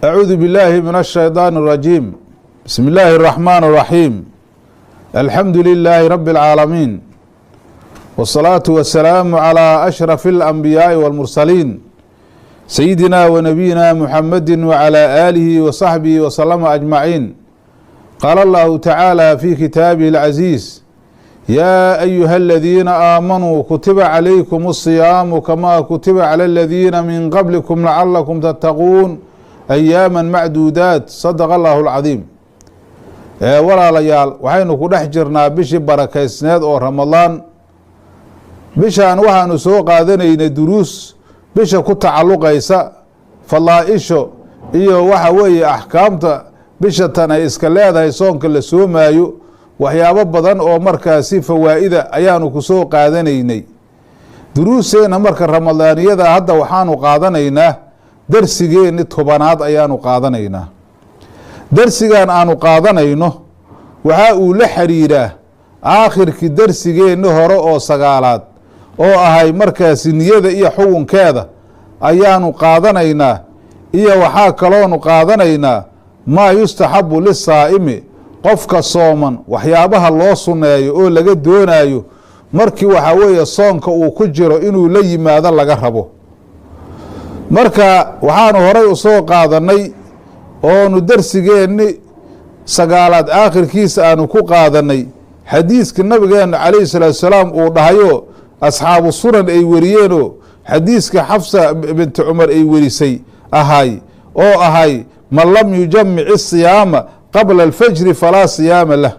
أعوذ بالله من الشhيطان الرجيم. بسم الله الرحمن الرحيم. الحمد لله رب العاalمين، والصلاaة والسلام على أشhرف الأنبياء والمرسلين، سيدنا ونبينا محمد وعلى آله وصحبه وسلم أجمعين. قال الله تعالى في كتابه العزيز: يا أيها الذين آمنوا كتب عليكم الصيام كما كتب على الذين من قبلكم لعلكم تتقون أياما macduudaat. صدق الله الcadiim. Walaalayaal, waxaynu ku dhex jirnaa bishii barakaysneed oo Ramadaan. Bishaan waxaanu soo qaadanaynay duruus bisha ku tacalluqaysa, fadlaa-isho iyo waxa weeye axkaamta bisha tan ay iska leedahay, soonka la soomaayo, waxyaabo badan oo markaasi fawaa'ida ayaanu ku soo qaadanaynay duruusteena. Marka ramadaaniyada hadda waxaanu qaadanaynaa darsigeeni 10aad ayaanu qaadanaynaa. Darsigan aanu qaadanayno waxa uu la xiriiraa aakhirkii darsigeenni hore oo 9aad oo ahay markaasi niyada iyo xukunkeeda ayaanu qaadanaynaa, iyo waxaa kaloonu qaadanaynaa maa yustaxabu lisaa'imi, qofka sooman waxyaabaha loo sunneeyo oo laga doonayo markii waxaa weeye soonka uu ku jiro inuu la yimaado laga rabo. Marka waxaanu horay usoo qaadanay oonu darsigeenni 9aad aakhirkiisa aanu ku qaadanay xadiiska nabigeena calayhi salaatu salaam uu dhahayo, asxaabu sunan ay weriyeenoo, xadiiska Xafsa binti Cumar ay werisay ahay oo ahay: "Man lam yujamic isiyaama qabla alfajri falaa siyaama lah."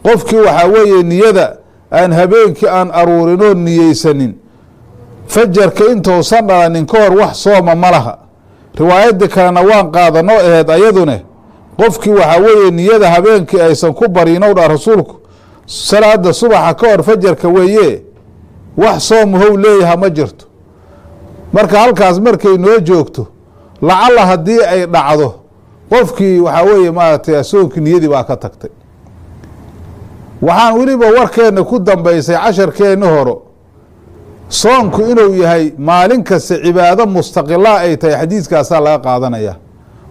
Qofkii waxaa weeye niyada aan habeenkii aan aruurinoo niyeysanin fajarka intuusan dhalanin ka hor, wax sooma ma laha. Riwaayadii kalena waan qaadanoo aheyd ayadune: qofkii waxaa weeye niyada habeenkii aysan ku barinow dha rasuulku, salaada subaxa ka hor fajarka weeye, wax soomahow leeyaha ma jirto. Marka halkaas markay noo joogto, lacalla haddii ay dhacdo qofkii waxaa weeye maaragtay soonkii niyadii baa ka tagtay. Waxaan weliba warkeenna ku dambaysay casharkeenni horo soonku inuu yahay maalin kasta cibaado mustaqilaa ay tahay. Xadiiskaasaa laga qaadanaya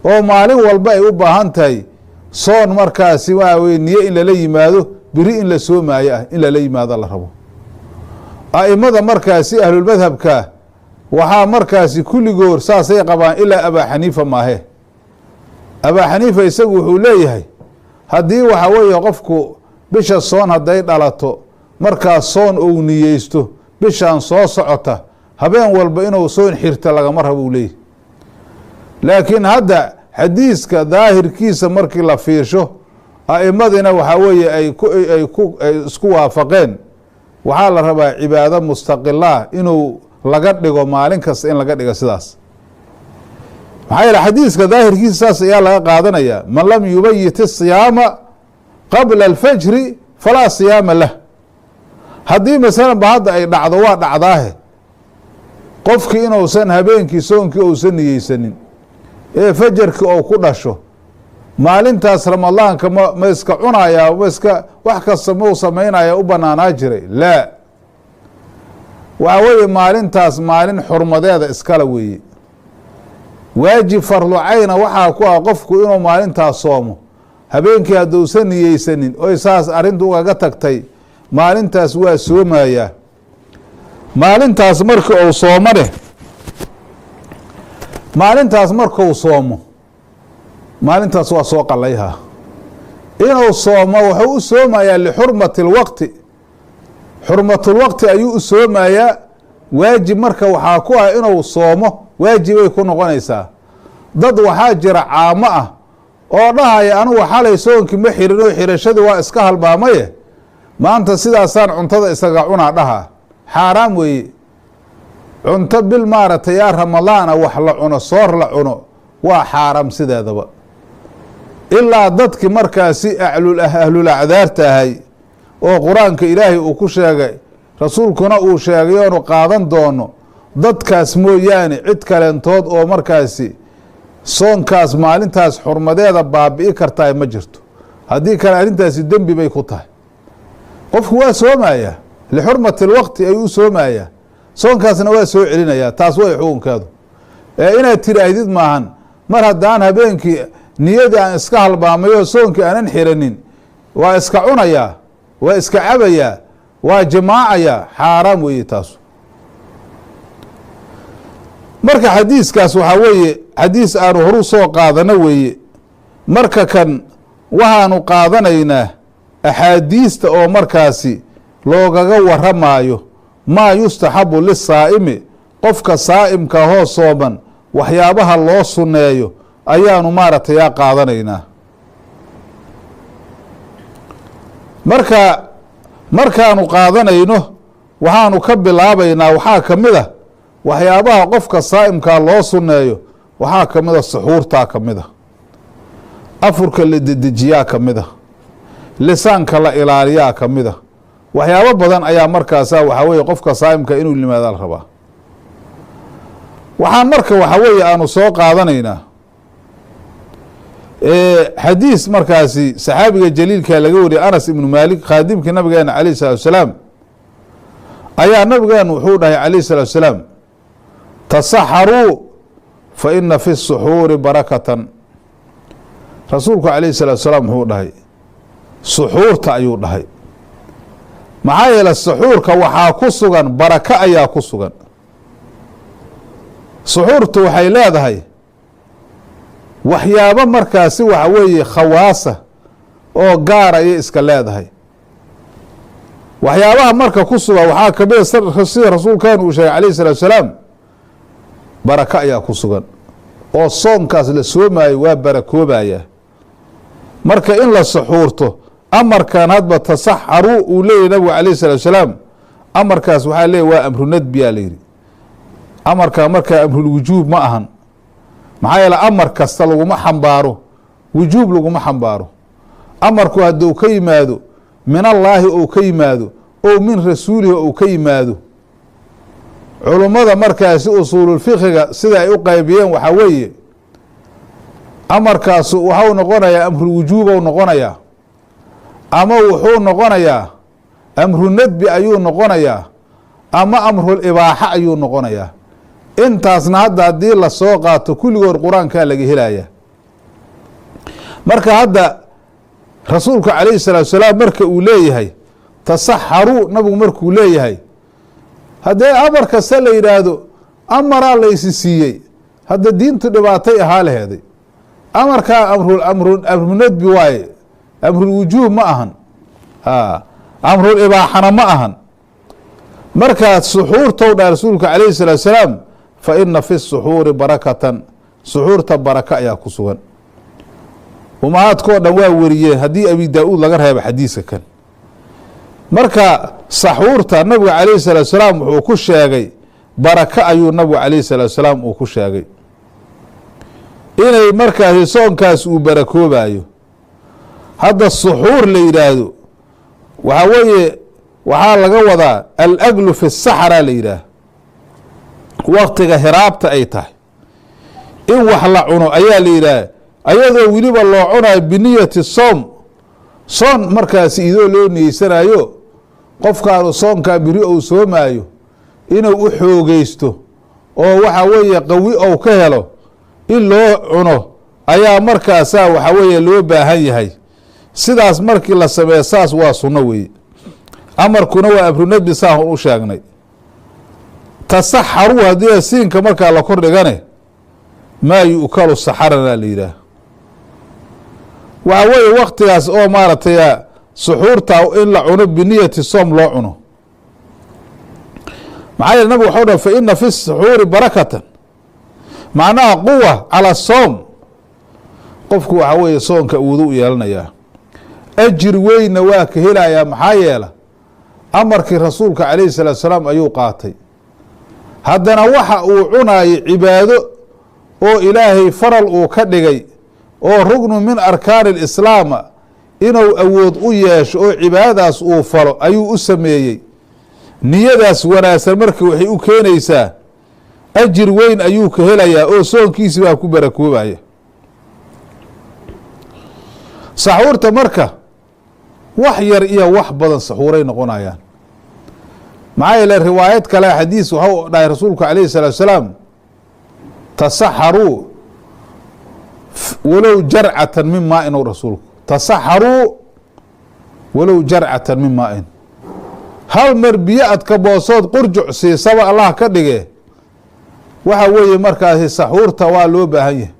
oo maalin walba ay u baahan tahay soon markaasi waa weye niye in lala yimaado, beri in la soomaayo ah in lala yimaado la rabo. A'imada markaasi ahlulmadhabka waxaa markaasi kulligood saasay qabaan, ilaa Abaa Xaniifa maahe. Abaa Xaniifa isagu wuxuu leeyahay, haddii waxa weeye qofku bisha soon hadday dhalato, markaas soon uu niyeysto bishaan soo socota, habeen walba inuu soon xirta lagama rabo, uu leeyahy. Laakiin hadda xadiiska daahirkiisa markii la fiirsho, a'imadina waxaa weeye ay isku waafaqeen, waxaa la rabaa cibaado mustaqilaa inuu laga dhigo, maalin kasta in laga dhigo sidaas. Maxaa yeele xadiiska daahirkiisa saas ayaa laga qaadanaya: "Man lam yubayit isiyaama qabla alfajri falaa siyaama lah." Haddii masalan ba hadda ay dhacdo, waa dhacdaahe, qofkii inuusan habeenkii soonkii uusan niyeysanin ee fajarkii ou ku dhasho, maalintaas ramadaanka ma iska cunayaa, ma iska wax kasta mau samaynaya u banaanaa jiray? Laa, waxaa weeye maalintaas maalin xurmadeeda iskala weeye. Waajib farlu cayna waxaa ku ah qofku inuu maalintaas soomo. Habeenkii hadduusan niyeysanin oy saas arrintu ugaga tagtay, maalintaas waa soomayaa. Maalintaas marka uu soomo dheh, maalintaas markuu soomo, maalintaas waa soo qalayhaa. Inuu soomo wuxuu u soomayaa lixurmati اlwaqti, xurmatulwaqti ayuu u soomayaa. Waajib marka waxaa ku ah inuu soomo, waajibay ku noqonaysaa. Dad waxaa jira caamo ah oo dhahaya: "Anugu xalay soonkii ma xirin oo xirashadii waa iska halmaamaye, maanta sidaasaan cuntada isaga cunaa," dhaha. Xaaraam weeye cunto bil maaragtay yaa ramadaana wax la cuno, soor la cuno waa xaaraam sideedaba, ilaa dadki markaasi ahlul acdaarta ahay oo Qur-aanka Ilaahay uu ku sheegay, rasuulkuna uu sheegay oonu qaadan doono. Dadkaas mooyaane cid kaleentood oo markaasi soonkaas maalintaas xurmadeeda baabi'i kartaa ma jirto. Haddii kale arrintaasi dembi bay ku tahay. Qofku waa soomaya lixurmati lwaqti ayuu u soomayaa, soonkaasna waa soo celinayaa. Taas way xukunkeedu ee inaad tiraahdid maahan. Mar haddaan habeenkii niyadii aan iska halmaamay oo soonkii aanan xiranin, waa iska cunayaa, waa iska cabayaa, waa jimaacayaa, xaaraam weeye taasu. Marka xadiiskaas waxaa weeye xadiis aanu horu soo qaadano weeye. Marka kan waxaanu qaadanaynaa axaadiista oo markaasi loogaga waramaayo maa yustaxabu lisaa'imi, qofka saa'imka hoo sooman waxyaabaha loo sunneeyo ayaanu maaragtay yaa qaadanaynaa. Marka markaanu qaadanayno waxaanu ka bilaabaynaa, waxaa ka mid a waxyaabaha qofka saa'imkaa loo sunneeyo, waxaa ka mid a suxuurtaa ka mid a, afurka la dedejiyaa ka mid a, lisaanka la ilaaliyaa ka mid a. Waxyaabo badan ayaa markaasa waxaa weeye qofka saa'imka inuu yimaada la rabaa. Waxaan marka waxaa weeye aanu soo qaadanaynaa xadiis markaasi saxaabiga jaliilka laga wariyay, Anas ibnu Maalik, khaadimkii nabigeena alayh salatu wasalaam, ayaa nabigeenu wuxuu dhahay alayh salatu wasalaam: tasaxaruu fa ina fi suxuuri barakatan. Rasuulku alayh salatu wasalaam wuxuu dhahay suxuurta ayuu dhahay, maxaa yeele suxuurka waxaa ku sugan barako ayaa ku sugan. Suxuurtu waxay leedahay waxyaabo markaasi waxa weeye khawaasa oo gaar ayay iska leedahay. Waxyaabaha marka ku sugan waxaa kamida sida rasuulkeenu uu sheegay alayh salatu wasalaam, barako ayaa ku sugan oo soonkaas la soomaayo waa barakoobaya. Marka in la suxuurto amarkan hadba tasaxaruu uu leeyahy nabigu alayh salatu wasalaam, amarkaas waxaa leeyahy waa amru nadbiyaa la yihi. Amarkaa markaa amrulwujuub ma ahan, maxaa yeele amar kasta laguma xambaaro wujuub, laguma xambaaro. Amarku hadduu ka yimaado min allaahi ou ka yimaado ou min rasuulihi ou ka yimaado, culummada markaasi usuululfiqiga sida ay u qaybiyeen waxaa weeye amarkaasu waxau noqonayaa amrulwujuub ou noqonayaa, ama wuxuu noqonayaa amru nadbi ayuu noqonayaa, ama amrul ibaaxa ayuu noqonayaa. Intaasna hadda haddii lasoo qaato kulligood qur-aankaa laga helaya. Marka hadda rasuulku calayhi salaatu salaam marka uu leeyahay tasaxaruu, nabigu markuu leeyahay haddee amar kasta la yidhaahdo amaraa laysi siiyey, hadda diintu dhibaatay ahaa laheeday. Amarkaa amru nadbi waaye, amrulwujuub ma ahan, amrul ibaaxana ma ahan. Markaa suxuurtow dha rasuulka calayhi salaatu salaam, fa ina fi suxuuri barakatan, suxuurta baraka ayaa ku sugan. Umahaadkoo dhan waa weriyeen haddii Abi daa-uud laga reebo xadiiska kan. Marka saxuurta nabiga calayhi salaatu salaam wuxuu ku sheegay baraka ayuu nabigu calayhi salaatu salaam uu ku sheegay inay markaasi soonkaas uu barakoobayo. Hadda suxuur la yidhaahdo waxaa weeye waxaa laga wadaa alaglu fi saxraa la yidhaah, waktiga hiraabta ay tahay in wax la cuno ayaa la yidhaah, ayadoo weliba loo cunayo biniyati soom, soon markaasi idoo loo niyeysanayo qofkaanu soonkaa biri ou soomaayo inuu u xoogeysto oo waxa weeye qawi ou ka helo in loo cuno ayaa markaasaa waxa weeye loo baahan yahay. Sidaas markii la sameeyo saas waa sunno weeye. Amarkuna waa amrunadbi saan u sheegnay. Tasaxaruu haddii siinka markaa la kordhigane maa yu'kalu saxarana la yidhaah. Waxaa weeye waktigaas oo maaragtay suxuurta in la cuno biniyati soom loo cuno. Maxaa yeele nabigu waxau dhahay fa ina fi suxuuri barakatan, macnaha quwa calaa soom. Qofku waxaa weeye soonka awoodo u yeelanayaa, ajir weynna waa ka helayaa. Maxaa yeela amarkii rasuulka calayhi salaatu salaam ayuu qaatay. Haddana waxa uu cunaayay cibaado oo ilaahay faral uu ka dhigay oo rugnu min arkaani alislaama inuu awood u yeesho oo cibaadadaas uu falo ayuu u sameeyey. Niyadaas wanaagsan marka waxay u keenaysaa ajir weyn ayuu ka helayaa oo soonkiisi baa ku barakoobaya. Saxuurta marka wax yar iyo wax badan saxuuray noqonayaan. Maxaa yeele riwaayad kale xadiis waxau dhahay rasuulku calayhi salaatu salaam tasaxaruu Walow jarcatan min maain ow rasuulku tasaxaruu walow jarcatan min maain, hal mar biyo adka boosood qurjuc siisaba Allah ka dhige. Waxa weeye markaasi saxuurta waa loo baahan yahay.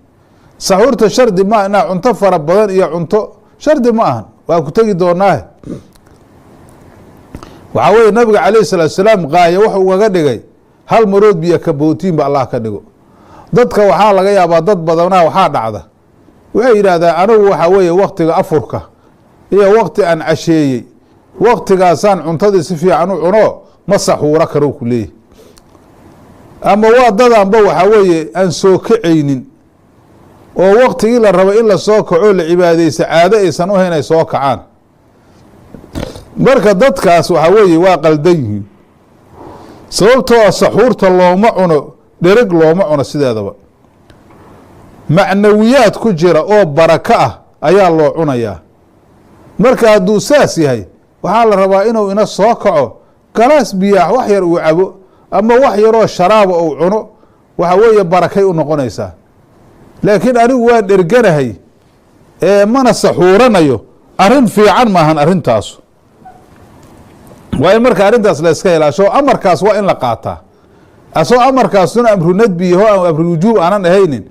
Saxuurta shardi ma inaa cunto fara badan iyo cunto shardi ma ahan, waa ku tegi doonaahe. Waxaa weeye nabiga calayhi salaatu salaam qaaya wuxuu ugaga dhigay hal marood biyo kabootiin ba Allah ka dhigo. Dadka waxaa laga yaabaa dad badanaa waxaa dhacda waxay yidhaahdaan anigu waxaa weeye waktiga afurka iyo wakti aan casheeyey waktigaasaan cuntadii si fiican u cuno, ma saxuuro karo ku leeyahy. Ama waa dadanba waxaa weeye aan soo kacaynin oo waktigii la rabo in lasoo kaco la cibaadeysa caado aysan u hayn ay soo kacaan. Marka dadkaas waxaa weeye waa qaldan yihiin, sababtoo saxuurta looma cuno dhereg, looma cuno sideedaba. Macnawiyaad ku jira oo barako ah ayaa loo cunayaa. Marka hadduu saas yahay, waxaa la rabaa inuu ina soo kaco, galaas biyaax wax yar uu cabo ama wax yaroo sharaaba uu cuno, waxa weeye barakay u noqonaysaa. Laakiin anigu waan dherganahay ee mana saxuuranayo, arrin fiican maahan arrintaasu. Waa in marka arrintaas la iska ilaasho. Amarkaas waa in la qaataa, asoo amarkaasuna amru nadbi yaho aan amru wujuub aanan ahaynin.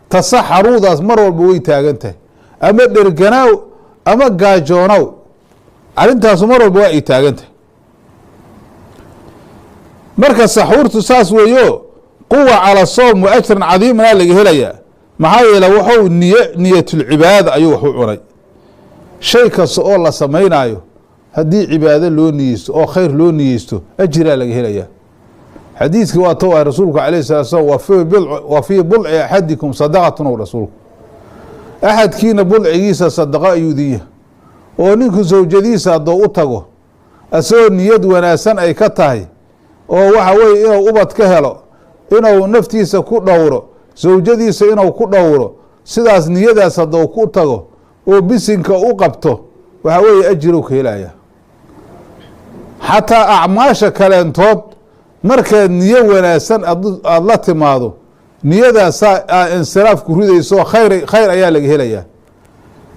Tasaxaruudaas mar walba way taagan tahay, ama dherganaaw ama gaajoonaw, arrintaasu mar walba waa ay taagan tahay. Marka saxuurtu saas weeyo, quwa cala soom wa ajran cadiimanaa laga helayaa. Maxaa yeele wuxuu niy niyatulcibaada ayuu wax u cunay. Shay kasta oo la samaynaayo haddii cibaado loo niyeysto oo khayr loo niyeysto, ajiraa laga helayaa. Xadiidkii waa tow ah rasuulku alayh salatu slam, wa fii budci axadikum sadaqatun ow rasuulku, axadkiina budcigiisa sadaqo ayuu idin yahay. Oo ninku sawjadiisa haddou u tago asagoo niyad wanaagsan ay ka tahay, oo waxa weeye inuu ubad ka helo, inuu naftiisa ku dhowro, sawjadiisa inuu ku dhowro, sidaas niyadaas haddou ku tago oo bisinka u qabto, waxa weeye ajirow ka helaya. Xataa acmaasha kaleentood markaad niyo wanaagsan aada la timaado, niyadaasaa insiraaf ku ridayso, khayr ayaa laga helayaa.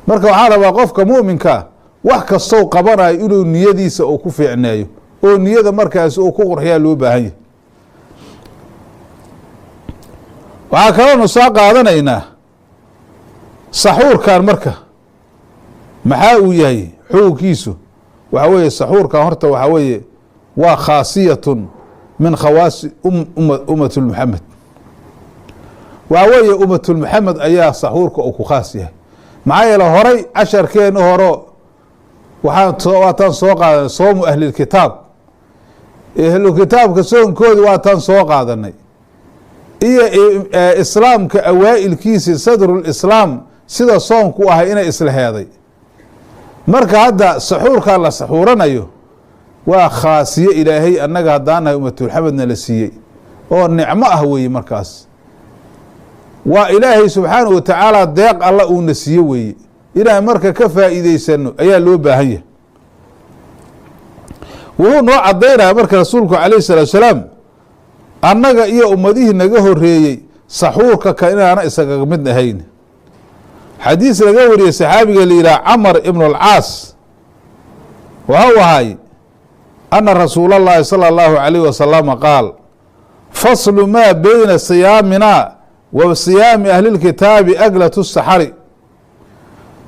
Marka waxaa rabaa qofka mu'minkaa wax kastou qabanayo inuu niyadiisa uu ku fiicneeyo oo niyada markaasi uu ku qurxiyaa loo baahan yahay. Waxaa kaloonu soo qaadanaynaa saxuurkan marka maxaa uu yahay xukunkiisu. Waxaa weeye saxuurkan horta waxaa weeye waa khaasiyatun min khawaasi ummatulmuxamed. Waxaa weeye ummatulmuxamed ayaa saxuurka uu ku khaas yahay. Maxaa yeele horay casharkeeni horo waataan soo qaadanay soomu ahlilkitaab, ahlukitaabka soonkoodi waataan soo qaadanay, iyo islaamka awaa'ilkiisi sadrulislaam sida soonku ahay inay isla heeday. Marka hadda saxuurkan la saxuuranayo waa khaasiye ilaahay annaga haddaanahay ummatulxamedna la siiyey oo nicmo ah weeye. Markaas waa ilaahay subxaanahu watacaala deeq alla uuna siiye weeye, inaan marka ka faa'iideysano ayaa loo baahan yahay. Wuxuu noo caddaynaya marka rasuulku calayhi salaatu salaam annaga iyo ummadihii naga horeeyey saxuurka ka inaana isagaga mid ahayn. Xadiis laga wariyey saxaabiga la yidhaha Camar ibnu alcaas waxau ahay ana rasuula اllahi salى اllahu alayh wasalama qaal: faslu maa beyna siyaamina wa siyaami ahli lkitaabi aglatu saxari.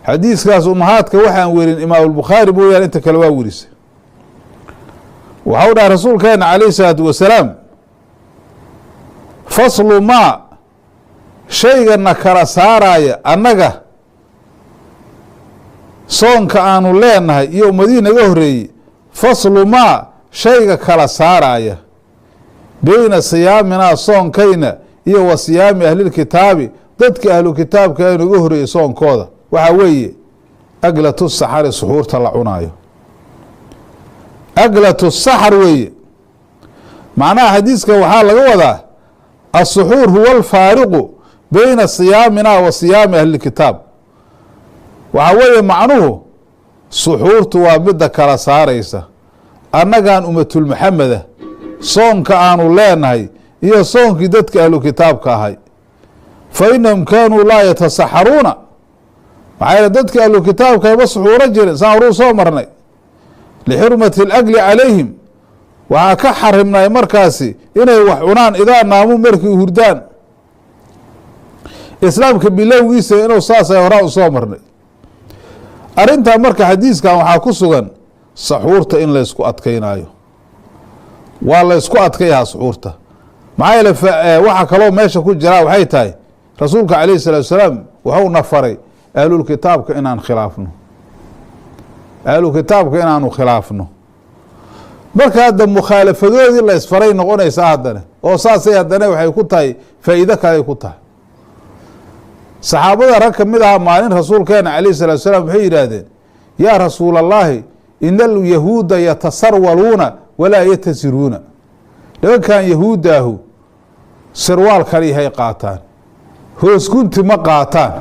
Xadiiskaas umahaadka waxaan werin imaam albukhaari mooyaane, inta kale waa werisa. Waxau dhahay rasuulkeena calayh isalaatu wasalaam: faslu maa shayga na kala saaraaya annaga soonka aanu leenahay iyo ummadihii naga horreeyey, faslu maa shayga kala saaraaya beyna siyaaminaa soonkayna iyo wa siyaami ahlilkitaabi dadka ahlu kitaabka ee naga horreeyey soonkooda, waxaa weeye aglatu saxari, suxuurta la cunaayo. Aglatu saxar weeye. Macnaha xadiiska waxaa laga wadaa asuxuur huwa alfaariqu beyna siyaamina wa siyaami ahlilkitaab. Waxaa weeye macnuhu suxuurtu waa midda kala saaraysa annagan ummatulmuxameda soonka aanu leenahay iyo soonkii dadka ahlu kitaabka ahay. Fa inahum kaanuu laa yatasaxaruuna. Maxaa yeele dadka ahlu kitaabka ma suxuuro jirin, saan horuu soo marnay. Lixurmati alakli calayhim, waxaa ka xarimnay markaasi inay wax cunaan idaa naamuu, markay hurdaan. Islaamka bilowgiisa inuu saasay horaa u soo marnay arrintaa. Marka xadiiskan waxaa ku sugan saxuurta in laysku adkaynaayo. Waa laysku adkayahaa suxuurta. Maxaa yeele, waxaa kaloo meesha ku jiraa waxay tahay, rasuulka calayhi salaatu salaam wuxuuna faray ahlulkitaabka inaan khilaafno, ahlukitaabka inaanu khilaafno. Marka hadda mukhaalafadoodii la isfaray noqonaysaa haddana, oo saasay haddana waxay ku tahay faa'iido kaley ku tahay. Saxaabada rag ka mid ahaa maalin rasuulkeena calayhi salatu salaam waxay yidhaahdeen: "Yaa rasuulallaahi, ina alyahuuda yatasarwaluuna walaa yatasiruuna." Nimankan yahuuddaahu sirwaal kaliyahay qaataan, hoosgunti ma qaataan.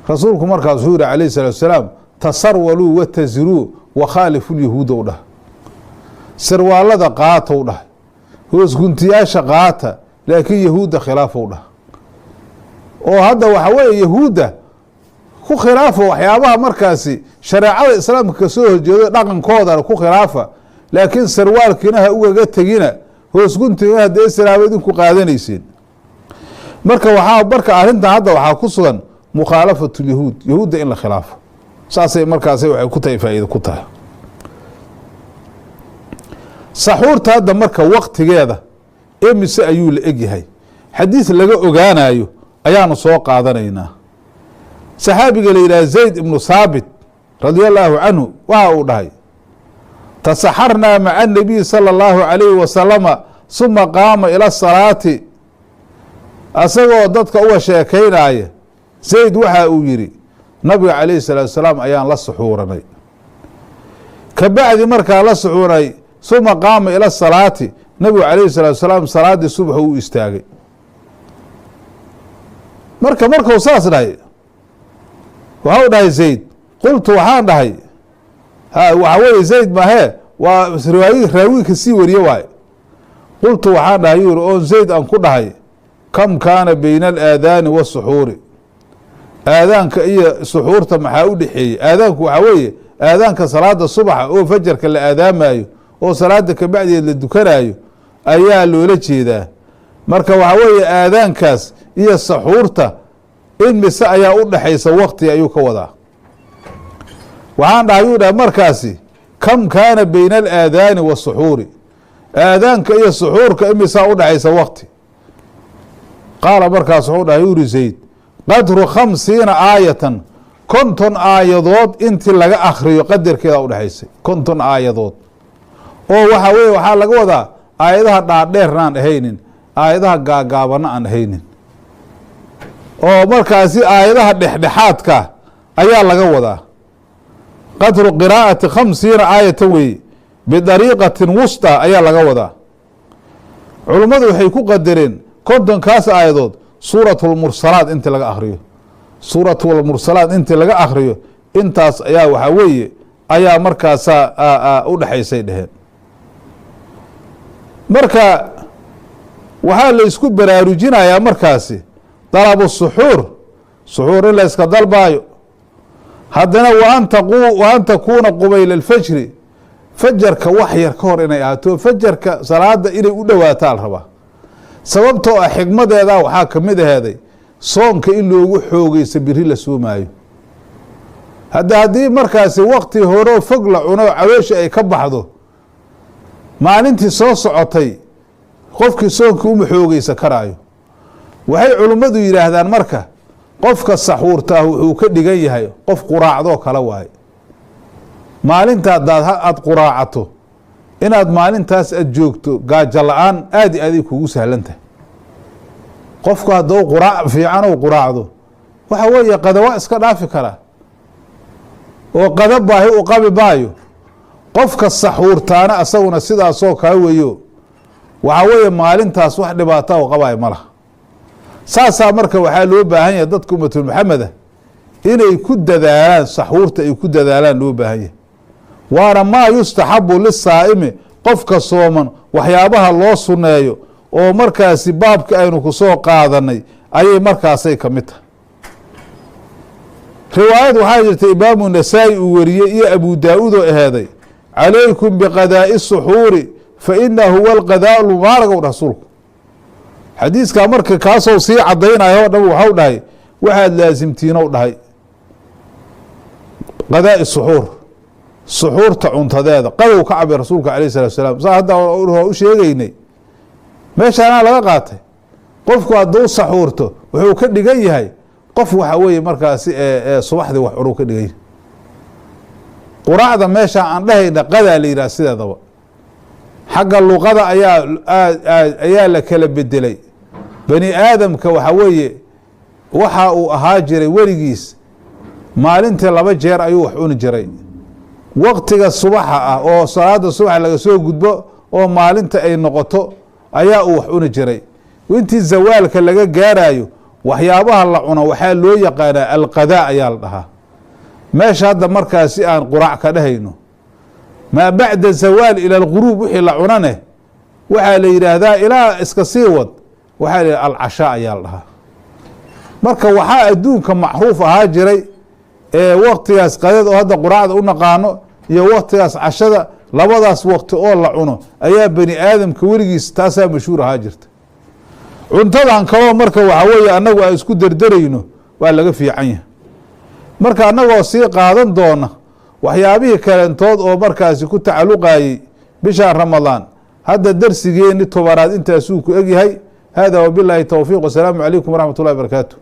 Rasuulku markaas wuxuu yihi calayhi salatu salaam: "Tasarwaluu watasiruu wakhaalifu lyahuuda," u dhah. Sirwaalada qaatow dhah, hoosguntiyaasha qaata, laakiin yahuudda khilaafow dhah. Oo hadda waxa weeye, yahuudda ku khilaafa waxyaabaha markaasi shareecada islaamka kasoo horjeedo, dhaqankoodana ku khilaafa, laakiin sarwaalkiina ha ugaga tegina, hoosguntiina haddee islaama idinku qaadanayseen. Marka waxaa marka arrintan hadda waxaa ku sugan mukhaalafatu lyahuud, yahuudda in la khilaafo. Saasay markaasi waxay ku tahay faa'iida ku tahay saxuurta. Hadda marka waktigeeda emise ayuu la egyahay? Xadiis laga ogaanayo ayaanu soo qaadanaynaa. Saxaabiga la yidhaha Zayd ibnu Saabit radia allaahu canhu waxa uu dhahay: "Tasaxarnaa maca anabiyi sala allahu calayhi wasalama, suma qaama ila salaati." Asagoo dadka uga sheekaynaya, Zayd waxa uu yihi: "Nabiga calayhi salaatu salaam ayaan la suxuuranay. Ka bacdi markaan la suxuuranay, suma qaama ila salaati, nabigu calayhi salaatu salaam salaaddii subax uu istaagay." Marka markuu saas dhahay, waxau dhahay Zayd: "Qultu," waxaan dhahay, waxaa weeye Zayd mahee, waa riwaay raawinka sii wariye waaye. "Qultu," waxaan dhahay yuri, oon Zayd aan ku dhahay: "Kam kaana bayna alaadaani waasuxuuri?" Aadaanka iyo suxuurta maxaa u dhexeeyey? Aadaanku waxaa weeye aadaanka salaada subaxa oo fajarka la aadaamayo oo salaada kabacdeed la dukanaayo ayaa loola jeedaa. Marka waxaa weeye, aadaankaas iyo saxuurta in mise ayaa u dhexaysa wakti ayuu ka wadaa. Waxaan dhahay, yuu dhahay markaasi: "Kam kaana bayna alaadaani waasuxuuri?" Aadaanka iyo suxuurka imisaa u dhexaysa wakti? Qaala, markaas wuxuu dhahay, yuri Zayd: "Qadru 50 aayatan," 50 aayadood intii laga akriyo qadarkeeda udhexaysay. 50 aayadood oo waxaa weye, waxaa laga wadaa aayadaha dhaadheerna aan ahaynin, aayadaha gaagaabana aan ahaynin, oo markaasi aayadaha dhexdhexaadka ayaa laga wadaa. Qadru qiraa'ati 50 aayatan weeye, bidariiqatin wusta ayaa laga wadaa. Culummadu waxay ku qadareen 50kaas aayadood suuratulmursalaat intii laga akriyo, suuratulmursalaat intii laga akriyo, intaas ayaa waxaa weeye ayaa markaasaa u dhexaysay dheheen. Marka waxaa la isku baraarujinayaa markaasi dalabu suxuur, suxuur in la iska dalbaayo. Haddana wa an takuuna qubayla alfajri, fajarka wax yar ka hor inay ahaato, fajarka salaada inay u dhowaataa la rabaa. Sababtoo ah xikmadeeda waxaa kamid aheeday soonka in loogu xoogeysa biri la soomaayo. Hadda haddii markaasi wakti horeo fog la cuno, caweesha ay ka baxdo, maalintii soo socotay qofkii soonka uma xoogeysa karaayo. Waxay culimmadu yidhaahdaan marka qofka saxuurtaah wuxuu ka dhigan yahay qof quraacdoo kale waaye. Maalinta hadaad aada quraacato, inaad maalintaas aad joogto gaajo la-aan aad i aaday kugu sahlan tahay. Qofku haddou quraac fiican ou quraacdo, waxa weeye qada waa iska dhaafi karaa oo qada baahi u qabi maayo. Qofka saxuurtaana asaguna sidaasoo kale weeyo, waxaa weeye maalintaas wax dhibaata u qabayo ma laha. Saasaa marka waxaa loo baahan yahay dadka ummatul maxameda inay ku dadaalaan saxuurta, ay ku dadaalaan loo baahan yahay. Waana maa yustaxabu lisaa'imi, qofka sooman waxyaabaha loo sunneeyo oo markaasi baabka aynu ku soo qaadanay ayay markaasay ka mid tahay. Riwaayad waxaa jirta Imaamu Nasaa-i uu wariyey iyo Abu Daa-uud oo aheeday: "Calaykum biqadaa'i suxuuri, fa ina huwa alqadaa lmubaarak," ow rasuulku. Xadiiskaa marka kaasoo sii caddaynaya o dhan, waxau dhahay: waxaad laasimtiinow dhahay qadaa'i suxuur, suxuurta cuntadeeda. Qadow ka cabay rasuulka alayh salatu salaam. Saa hadda u sheegeynay, meeshaanaa laga qaatay: qofku hadduu saxuurto, wuxuu ka dhigan yahay qof waxa weeye markaasi subaxdii wax cunuu ka dhigan yahay. Quraacda meesha aan dhahayna qadaa la yidhaha. Sideedaba xagga luqada ayaa la kala bedelay. Bani aadamka waxa weeye waxa uu ahaa jiray weligiis maalintii 2 jeer ayuu wax cuni jiray: waqtiga subaxa ah oo salaada subax laga soo gudbo oo maalinta ay noqoto ayaa uu wax cuni jiray. Intii zawaalka laga gaarayo, waxyaabaha la cuno waxaa loo yaqaanaa alqadaa ayaa la dhahaa. Meesha hadda markaasi aan quraac ka dhahayno, maa bacda zawaal ila alguruub wixii la cunane waxaa la yidhaahdaa, ilaa iska sii wad, waxaa la yidhahda alcashaa ayaa la dhahaa. Marka waxaa adduunka macruuf ahaa jiray ee waktigaas qadada oo hadda quraacda u naqaano iyo waktigaas cashada, labadaas waqti oo la cuno ayaa bani aadamka weligiis taasaa mashhuur ahaa jirta. Cuntadan kaloo marka waxaa weeye annagu aan isku derderayno waa laga fiican yahay. Marka annagoo sii qaadan doona waxyaabihii kalentood oo markaasi ku tacalluqayey bishaan Ramadaan, hadda darsigeeni 10aad intaasuu ku egyahay. Hada wabilaahi towfiiq, wasalaamu calaykum waraxmat ullahi barakaatu.